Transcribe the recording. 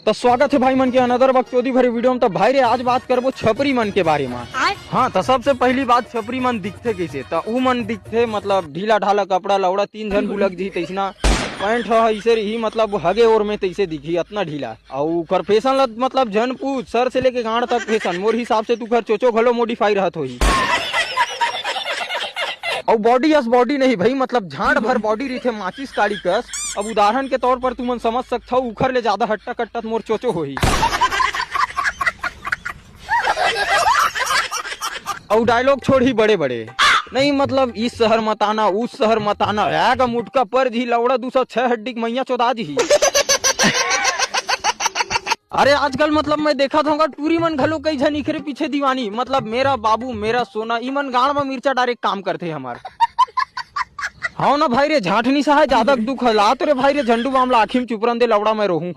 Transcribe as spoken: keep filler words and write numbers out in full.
तो स्वागत है भाई मन के अनदर बकचोदी भरी वीडियो में। तो भाई रे, आज बात करबो छपरी मन के बारे में। हाँ, तो सबसे पहली बात, छपरी मन दिखथे कैसे? तो ऊ मन दिखथे मतलब ढीला ढाला कपड़ा, लौड़ा तीन झन बुलक जी तैसना, पैंट ह ऐसे रही मतलब हगे ओर में तैसे दिखी, अतना ढीला। अउ उखर फैशन ल मतलब झन पूछ, सर से लेके गांड तक फैशन। मोर हिसाब से तो उखर चोचो घलो मॉडिफाई रहत होही। अउ बॉडी अस बॉडी नहीं भाई, मतलब झांट भर बॉडी रहिथे माचिस काड़ी कस। अब उदाहरण के तौर पर तुमन समझ सकथव, उखर ले ज्यादा हट्टा कट्टा त मोर चोचो होही। अउ डायलॉग छोड़ही बड़े बड़े। नहीं मतलब इस शहर मत आना, उस शहर मत आना, हैगा मुटका पर जी लौड़ा दू सौ छह हड्डी के मैया चोदा जी। अरे आजकल मतलब मैं देखत हौं टूरी मन घलो कई झन इखरे पीछे दीवानी, मतलब मेरा बाबू मेरा सोना, ई मन गांड में मिर्चा डारे के काम करथे हमर। हाँ ना भाई रे, झांट नहीं सहाय, ज्यादा दुख हला तो रे भाई रे, झंडू बाम ला आँखी में चुपरन दे लौड़ा मैं रोहूं।